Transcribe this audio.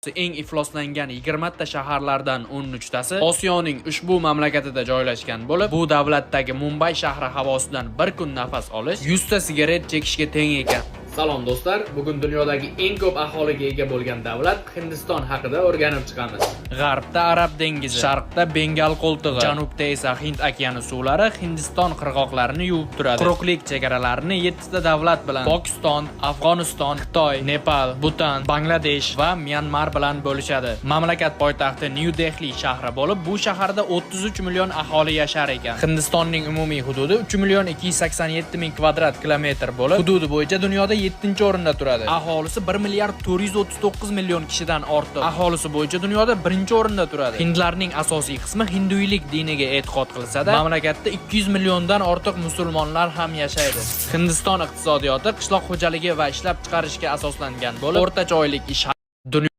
Eng ifloslangan 20 ta shaharlardan 13 tasi Osiyoning ushbu mamlakatida joylashgan bo'lib, bu davlatdagi Mumbay shahri havosidan bir kun nafas olish 100 ta sigaret chekishga teng ekan. Salom, do'stlar, bugun dunyodagi eng ko'p aholiga ega bo'lgan davlat Hindiston haqida o'rganib chiqamiz. G'arbda Arab dengizi, sharqda Bengal qo'ltig'i, janubda esa Hind okeani suvlari Hindiston qirg'oqlarini yuvib turadi. Quruqlik chegaralarini 7 ta davlat bilan: Pokiston, Afg'oniston, Xitoy, Nepal, Butan, Bangladesh va Myanmar bilan bo'lishadi. Mamlakat poytaxti Nyu Dehli shahri bo'lib, bu shaharda 33 million aholi yashar ekan. Hindistonning umumiy hududi 3 million 287 ming kvadrat kilometr bo'lib, hududi bo'yicha dunyoda 7-o'rinda turadi. Aholisi 1 milliard 439 million kishidan ortiq. Aholisi bo'yicha dunyoda 1-o'rinda turadi. Hindlarning asosiy qismi hinduylik diniga e'tiqod qilsa-da, mamlakatda 200 milliondan ortiq musulmonlar ham yashaydi. Hindiston iqtisodiyoti qishloq xo'jaligi va ishlab chiqarishga asoslangan bo'lib, o'rtacha oylik ish dunyo